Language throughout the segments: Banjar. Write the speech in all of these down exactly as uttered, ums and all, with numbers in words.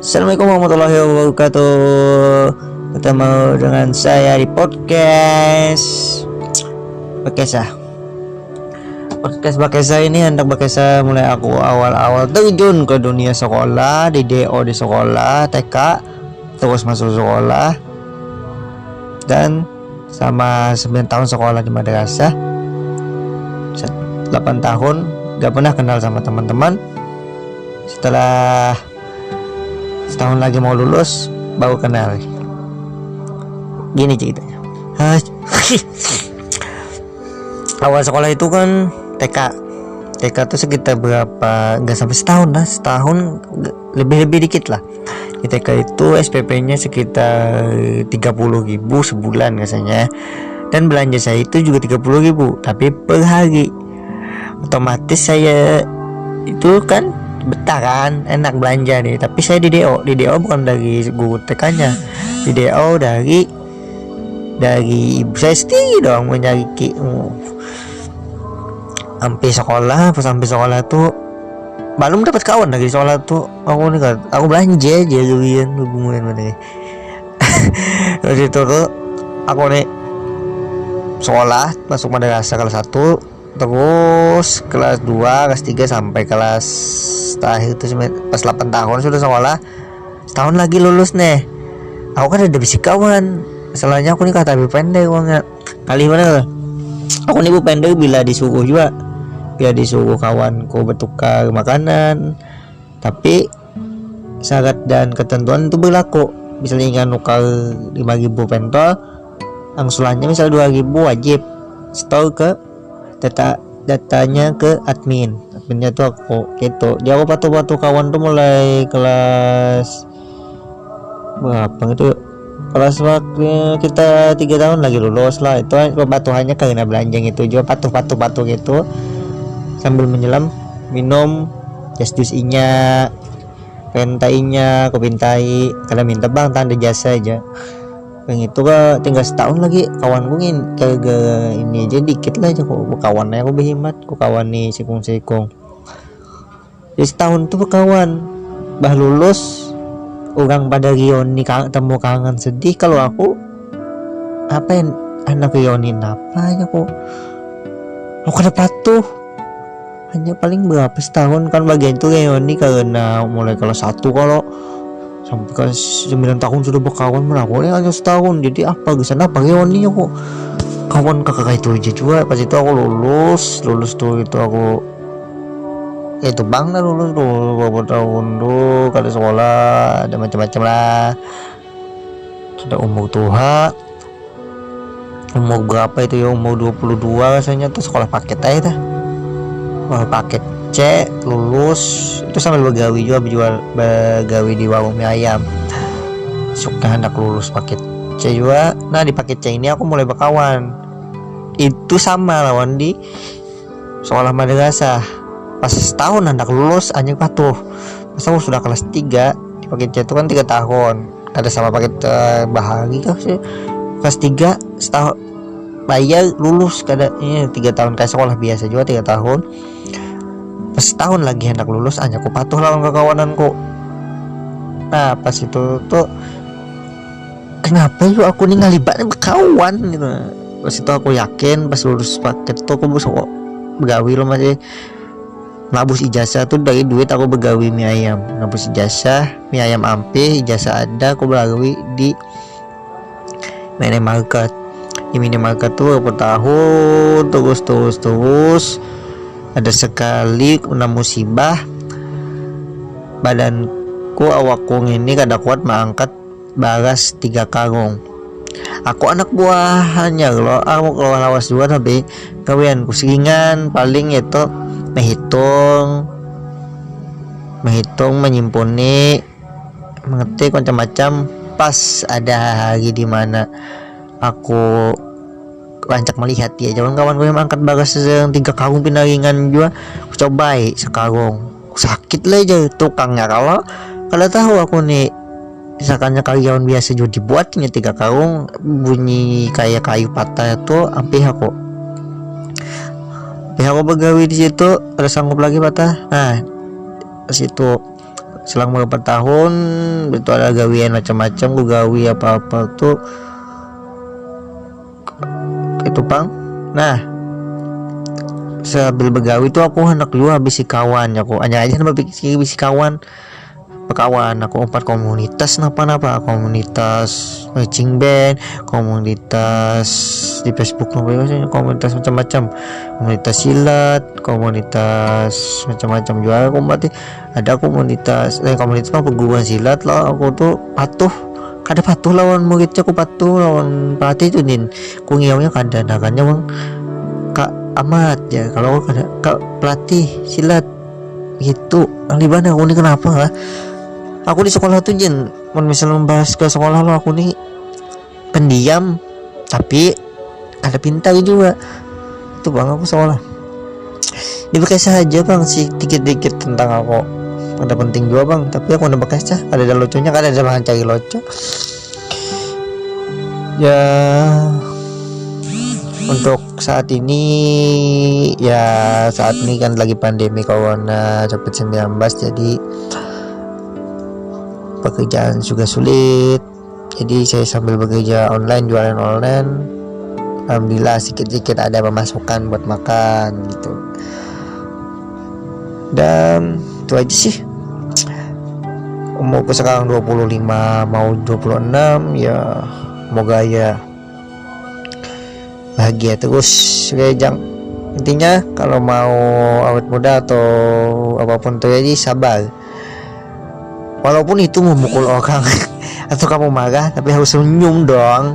Assalamualaikum warahmatullahi wabarakatuh. Ketemu dengan saya di podcast Bakesa. Podcast Bakesa ini hendak bakesa mulai aku awal-awal terjun ke dunia sekolah, di D O di sekolah T K, terus masuk sekolah, dan sama sembilan tahun sekolah di madrasah. Set-, delapan tahun gak pernah kenal sama teman-teman. Setelah setahun lagi mau lulus, baru kenal. Gini ceritanya. Hai. Awal sekolah itu kan T K. T K tuh sekitar berapa? Gak sampai setahun lah, setahun, lebih-lebih dikit lah. Di T K itu S P P-nya sekitar tiga puluh ribu sebulan rasanya. Dan belanja saya itu juga tiga puluh ribu, tapi per hari. Otomatis saya itu kan betah kan, enak belanja nih. Tapi saya di D O, di D O bukan dari guru T K-nya. Di D O dari, dari ibu saya sendiri dong menyariki. Uh. Sampai sekolah, pas sampai sekolah tuh belum dapat kawan lagi di sekolah tuh. Aku nih kan, aku belanja aja gawian, hubungan mana. Terus itu tuh aku nih sekolah, masuk madrasah kelas satu, terus kelas dua, kelas tiga, sampai kelas terakhir tuh semen-, pas delapan tahun sudah sekolah. Setahun lagi lulus nih. Aku kan ada bisi kawan. Masalahnya aku nih kata pendek uangnya. Kali mana lah? Aku nih pendek bila disuruh juga. Bila disuruh kawanku bertukar makanan. Tapi syarat dan ketentuan itu berlaku. Misalnya ingin nukar lima ribu pentol, angsulannya misal dua ribu wajib setor ke data, datanya ke admin. Adminnya tuh aku gitu. Jadi aku patuh-patuh kawan tuh mulai kelas berapa gitu. Kelas waktu kita tiga tahun lagi lulus lah. Itu patuhannya karena belanja gitu juga, patuh-patuh-patuh gitu. Sambil menyelam minum jas jus inya, Fanta inya, aku pintai, kada minta bang, tanda jasa aja. Yang itu ke tinggal setahun lagi kawanku ngin ke, ke ini aja dikit lah aja kok, kawan aku berhemat, ku kawan nih sikung-sikung. Jadi setahun tuh berkawan, bah lulus, orang pada rioni ka-, temu kangen sedih, kalau aku apa yang anak rioni apa aja kok, aku kada patuh. Hanya paling berapa setahun kan bagian itu reuni karena mulai kelas satu kalau sampai kelas sembilan tahun sudah berkawan, mana aku nih hanya setahun. Jadi apa di sana apa reuni aku kawan kakak itu aja juga. Pas itu aku lulus, lulus tuh itu aku itu bang dah lulus tuh berapa tahun tuh kada sekolah, ada macam-macam lah, ada umur tuha. Umur berapa itu ya, umur dua puluh dua rasanya tuh sekolah paket aja dah. Sekolah paket C, lulus itu sambil begawi juga, berjual, begawi di warung mie ayam. Suka hendak lulus paket C juga. Nah, di paket C ini aku mulai berkawan. Itu sama lawan di sekolah madrasah. Pas setahun hendak lulus, anjing patuh. Pas aku sudah kelas tiga, di paket C itu kan tiga tahun. Ada sama paket, eh, bahagi kah sih? Kelas tiga setahun bayar lulus kada, eh, tiga tahun kayak sekolah biasa juga tiga tahun. Pas setahun lagi hendak lulus, anjing aku patuh lawan kekawananku. Nah, pas itu tuh kenapa yuk aku nih ngalibatnya berkawan gitu. Pas itu aku yakin pas lulus paket tuh aku bisa kok begawi lo masih nabus ijazah tuh dari duit aku begawi mie ayam, nabus ijazah mie ayam ampih, ijazah ada aku begawi di minimarket. Di minimarket tuh berapa tahun terus terus terus ada sekali kena musibah, badanku awakku ini kada kuat mengangkat baras tiga karung. Aku anak buahannya lo, aku keluar lawas juga tapi gawianku seringan paling itu menghitung, menghitung, menyimpuni, mengetik macam-macam. Pas ada hari di mana aku rancak melihat dia, jangan kawan gue mengangkat bagas yang tiga karung pinaringan juga, aku cobai sekarung sakit lah aja tukangnya kalau kalau tahu aku nih misalkannya karyawan biasa juga dibuatnya tiga karung bunyi kayak kayu patah itu hampir aku Tapi aku begawi di situ, kada sanggup lagi patah. Nah, di situ selang beberapa tahun, itu ada gawian macam-macam, ku gawi apa-apa tuh itu pang. Nah, sambil begawi tuh aku hendak juga bisi kawan ya, aku hanya aja nama bisi, bisi kawan, bekawan aku empat komunitas napa-napa, komunitas marching band, komunitas di Facebook napa ya, komunitas macam-macam, komunitas silat, komunitas macam-macam juga aku mati. Ada komunitas, eh, komunitas mah perguruan silat lah, aku tuh patuh, kada patuh lawan muridnya, aku patuh lawan pelatih tuh, Din. Ku ngiaunya kada, nah, kan, bang, Kak Amat ya, kalau aku kada, Kak pelatih silat gitu. Aliban aku ni kenapa lah? Aku di sekolah tuh, Jen, mun misal membahas ke sekolah lo, aku ni pendiam, tapi ada pintar juga. Itu bang aku sekolah. Dia pakai saja bang sih dikit-dikit tentang aku. Ada penting juga bang, tapi aku udah pakai cah. Ada, ada lucunya, kan ada bahan cari lucu. Ya, untuk saat ini, ya, saat ini kan lagi pandemi corona covid sembilan belas, jadi pekerjaan juga sulit. Jadi saya sambil bekerja online, jualan online, alhamdulillah sedikit-sedikit ada pemasukan buat makan gitu. Dan itu aja sih. Umurku sekarang dua puluh lima, mau dua puluh enam, ya semoga ya bahagia terus. Oke, Jang, intinya kalau mau awet muda atau apapun terjadi, sabar. Walaupun itu memukul orang atau kamu marah, tapi harus senyum dong.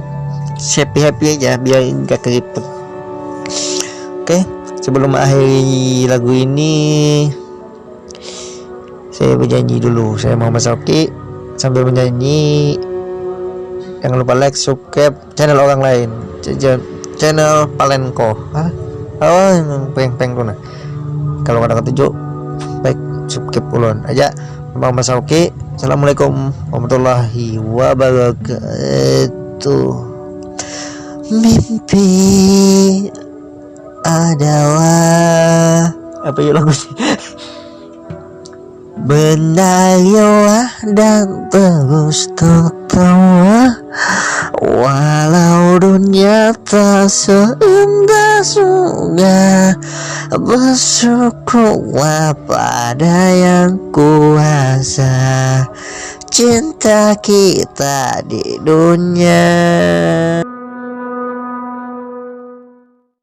Happy-happy aja biar gak keriput. Oke, sebelum mengakhiri lagu ini, saya berjanji dulu, saya Muhammad Sauki, sambil menyanyi, jangan lupa like, subscribe channel orang lain, channel Palenko. Hah? Oh, yang peng-peng tu nah. Kalau kada ketuju, like, subscribe ulun aja. Muhammad Sauki. Assalamualaikum warahmatullahi wabarakatuh. Mimpi adalah apa ya lagu sih? Benda liwah dan terus tertawa, walau dunia tak seindah surga. Bersyukurlah pada yang kuasa. Cinta kita di dunia